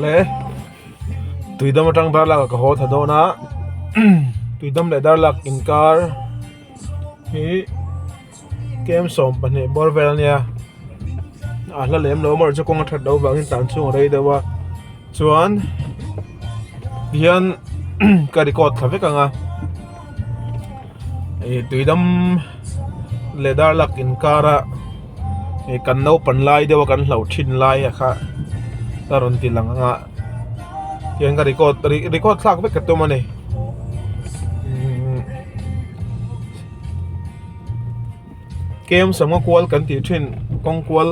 Le Tuidam atang darlak ah ka haw tha dawn a Tuidam leh darlak inkar hi kem 12 bawr vel ania a hla lem lo amaherawhchu kawng a that loh avangin tlan chhung a rei deuh a chuan tihian ka record thla vek ang a ih tuidam leh darlak inkara ih kan naupan lai deuh a kan hlauh thin lai a kha ka rawn ti lang ang a tihian ka record record thlak vek ka tum a ni. Kem sangha kual kan tih thin kawng kual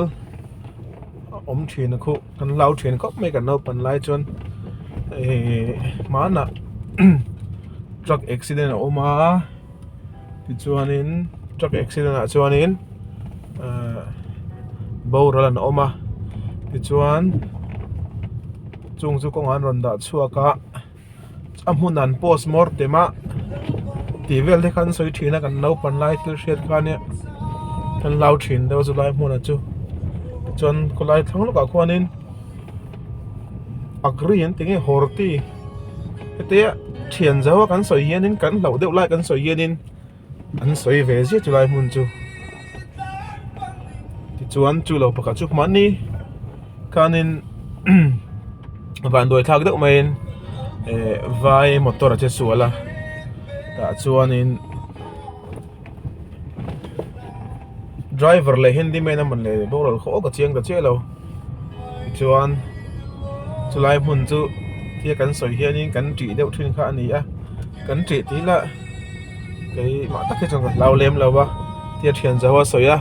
a awm thin a khuh kan hlau thin khawp mai kan naupan lai chuan ihh hmanah truck accident a awm a tichuanin truck accident ah chuanin ahh boral an awm a tichuan chung chu kawngah an rawn dah chhuak a. a hmun an post mortem a tih vel te kha an sawi thin a kan naupan lai thil hriat kha ania kan hlau thin deuh a chulai hmunah chu chuan khawlai thlang lawkah khuanin agri an ti nge horti hetia thian zo a kan sawi hianin kan hlauh deuh lai kan sawi hianin. An sawi ve ziah chu lai hmun chu tichuan chu lo pakhat chu mahni khanin vanduai thlak deuh maiin eh vai motor a che sual a tah chuanin driver leh handyman a man leh boral khaw awk a chiang ta chiah lo tichuan chulai hmun chu thil kan sawi hianin kan tih deuh thin kha a ni a kan tih tih lah. Keimah tak hi chuan ka hlau lem lo a tia thian zo a sawi a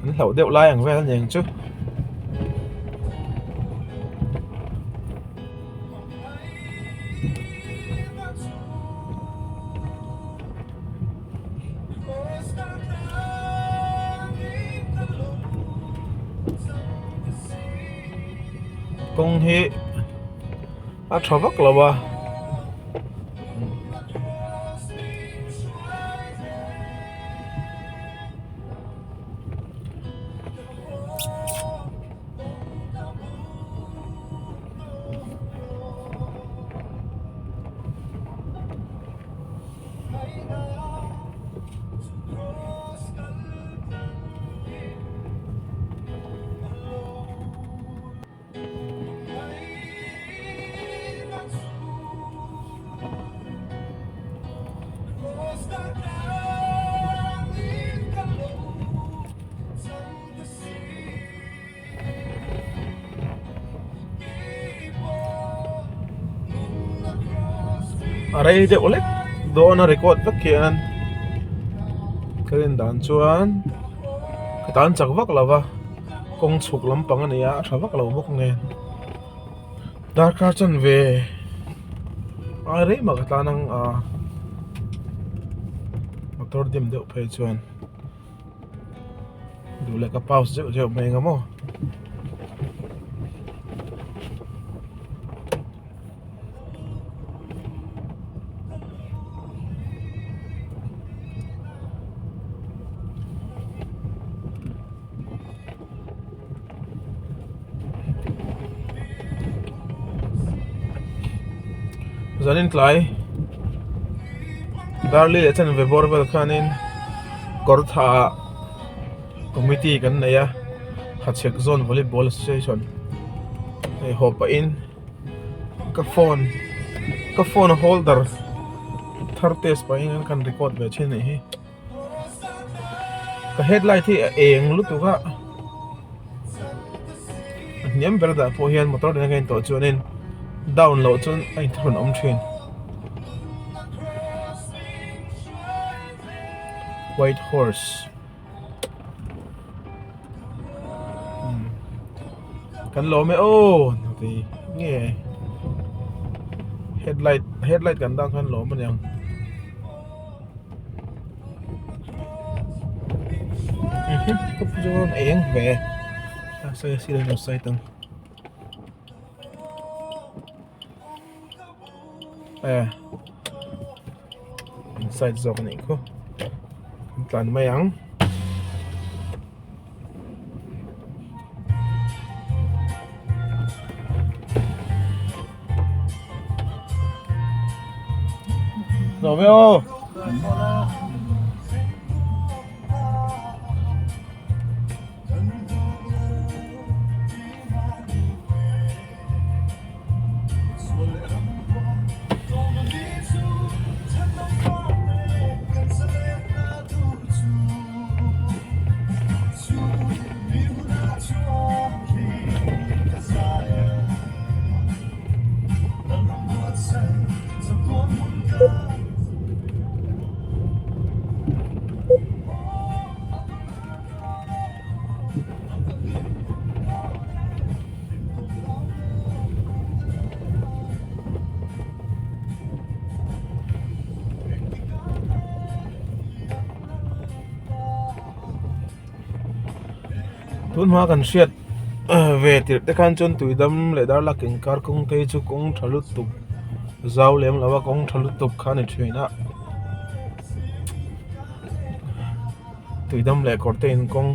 an hlauh deuh lai ang vel a niang chu. Kawng hi a tha vak lo a. A rei deuh lek dawn a record vek hian ka rin dan chuan ka tan chak vak lo va. Kawng chhuk lampang a ni a a tha vak lo bawk nen darkar chanve ai rei mah ka tlan ang a motor dim deuh phei chuan duh leh ka pause zeuh zeuh mai ang maw. Zanin tlai Darli leh chanve bawr vel khanin kawr tha ah committee kan nei a Hachhek Zone Volleyball Association hei haw pahin ka phone ka phone holder thar test pahin kan record ve thin a nih hi. Ka headlight hi a eng lutuk a a hniam ber dah pawh hian motor dang a in tawh chuanin down loh chuan a inthawn awm thin white horse kan lawm e aw nge headlight headlight kan dah khan lawm aniang. Eng ve a sawi a sirah hian side ang eh inside zawk a nih khu kan tlan mai ang. Nuam e aw. Tun hma kan hriat ve tirh te khan chuan tuidam leh darlak inkar kawng te hi chu kawng tha lutuk zau lem lo a kawng tha lutuk kha a ni thin a. Tuidam leh kawr te inkawng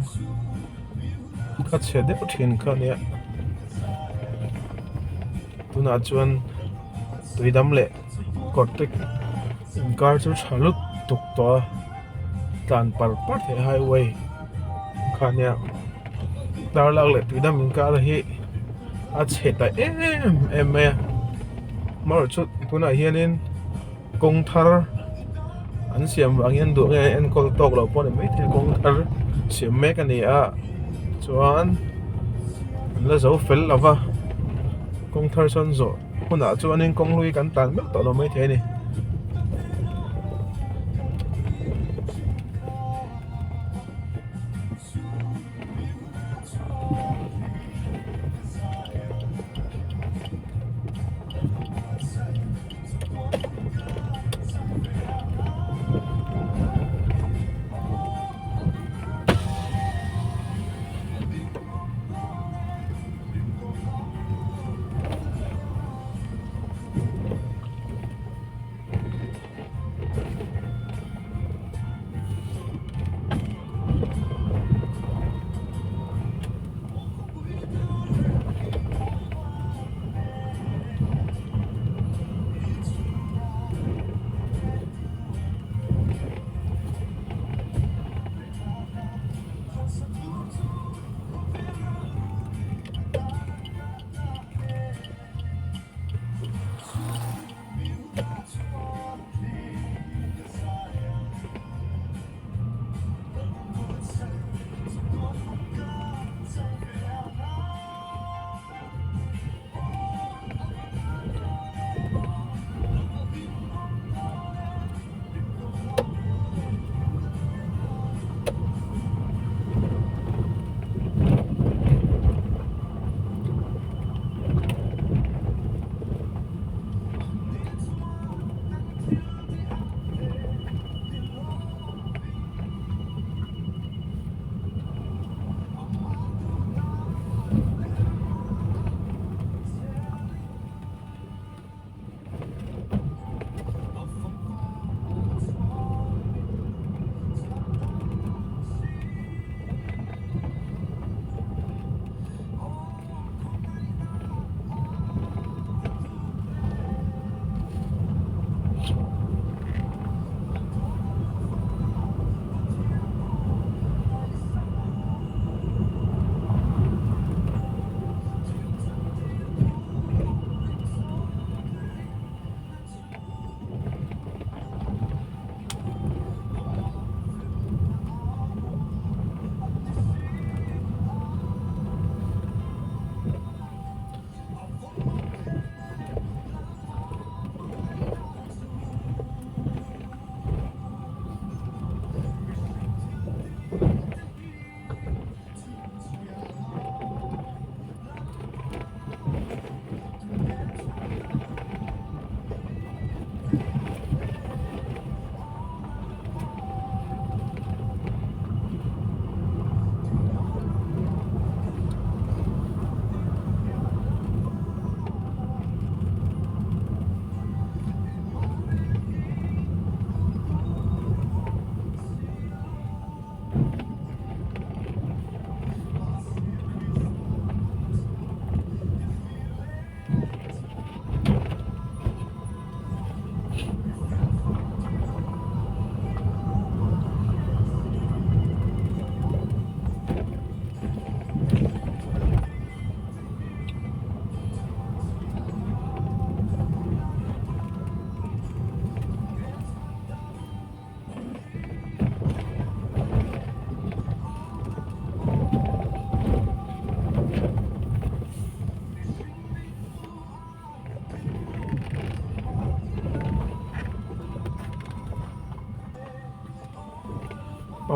a chhe deuh thin kha a nia tunah chuan tuidam leh kawr te inkar chu tha lutuk tawh a tlan par par theih a highway kha ania darlak leh tuidam inkar hi a chhe ta em em mai a amaherawhchu tunah hianin. Kawng thar an siam vang hian duh nge enkawl tawk loh pawh a ni maithei kawng thar siam mek a ni a chuan an la zo fel lo va kawng thar sawn zawh hunah chuanin kawng hlui kan tan meuh tawh lo maithei a ni.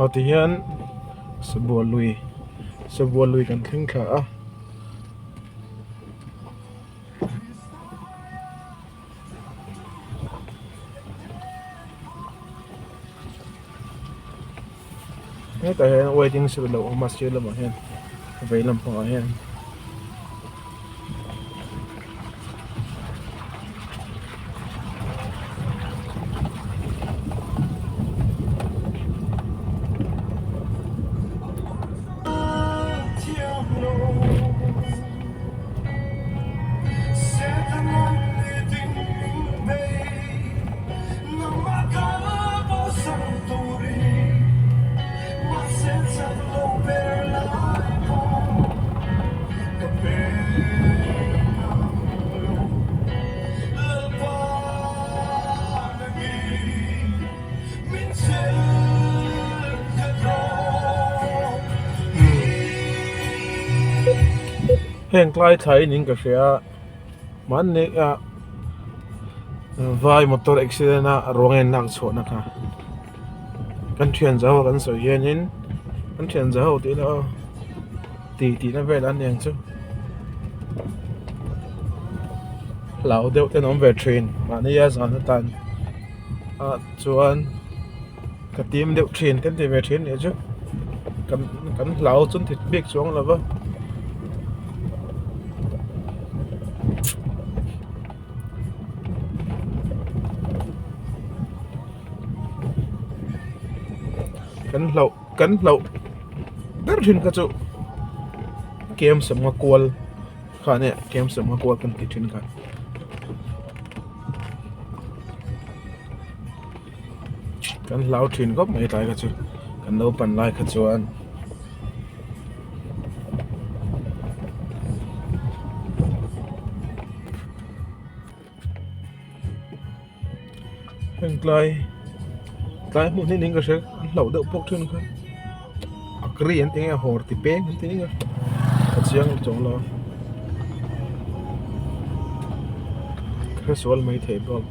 Aw tihian Sabual lui Sabual lui kan thleng thla a. Hetah hian waiting shed a lo awm a sir lamah hian vei lampangah hian. Heng tlai thlai in ka hria a mahni ah vai motor accident a ruang a in lak chhuah na kha kan thian zo a kan sawi hian in kan thian zo ho tih ila aw ti tih na vel an ni ang chu hlau deuh ten awm ve thin mahni a zan atan ah chuan ka tim deuh thin kan ti ve thin nih chu kan kan hlau chu an ti bik chuang lo va. Kan hlauh kan hlauh ber thin kha chu kem sawmnga kual kha ania kem sawmnga kual kan tih thin kha. Kan hlau thin khawp mai tlai kha chu kan naupan lai kha chuan. Heng tlai tlai hmuh hnin in ka hria an hlauh deuh bawk thin kha akri an ti nge hawr ti peng an ti nge a chiang chuang lo a ka hresual mai thei bawk.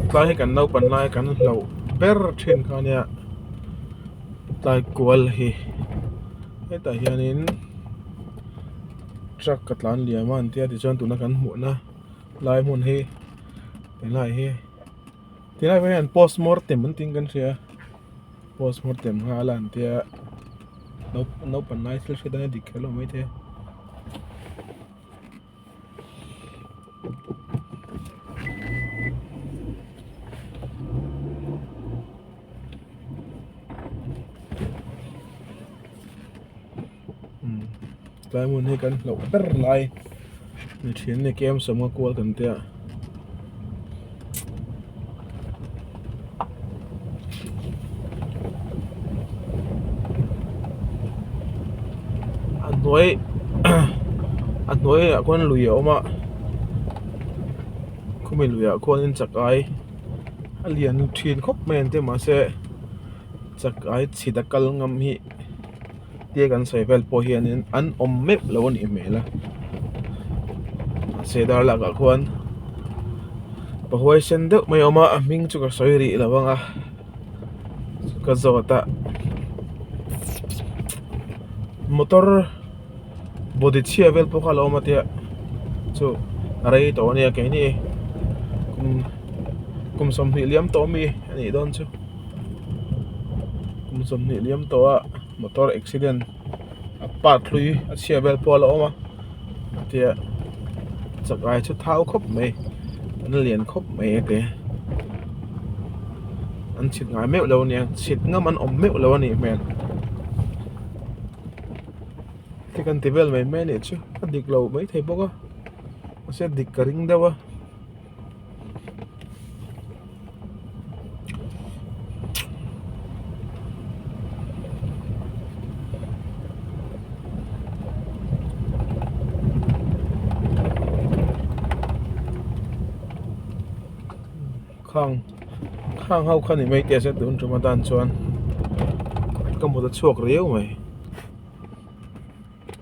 Tlai hi kan naupan lai kan hlauh ber thin kha ania tlai kual hi hetah hianin truck a tlan liam a an tia tichuan tuna kan hmuhna lai hmun hi helai hi tilai pawh hian postmortem an tiin kan hria postmortem nghal a an tia naupan lai thil hriat a dik kher lo maithei a. Tlai hmun hi kan hlauh ber lai ni thin a ni kem sawmnga kual kan tia. A hnuai a hnuai ah khuan lui a awm a khumi lui ah khuanin chakai a lian thin khawp mai ang che mahse chakai chhit a kal ngam hi tia kan sawi vel pawh hianin an awm meuh lo a nih hmel a mahse darlak ah khuan pa huaisen deuh mai a awm a a hming chu ka sawi rih lo ang a ka zawt a motor body chhia vel pawh kha a lo awm a tia chu a rei tawh a nia keini kum kum 20 liam tawh ami a nih dawn chu. Kum 20 liam tawh a motor accident a part hlui a chhia vel pawh a la awm a tia chakai chu thau khawp mai an lian khawp mai a ti an chhit ngai meuh lo a nia chhit ngam an awm meuh lo a nih hmel te kan ti vel mai mai a nih chu a dik lo maithei bawk a mahse dik ka ring deuh a. Khang khang ho kha ni mai te a se tun tum atan chuan ka mut a chhuak riau mai.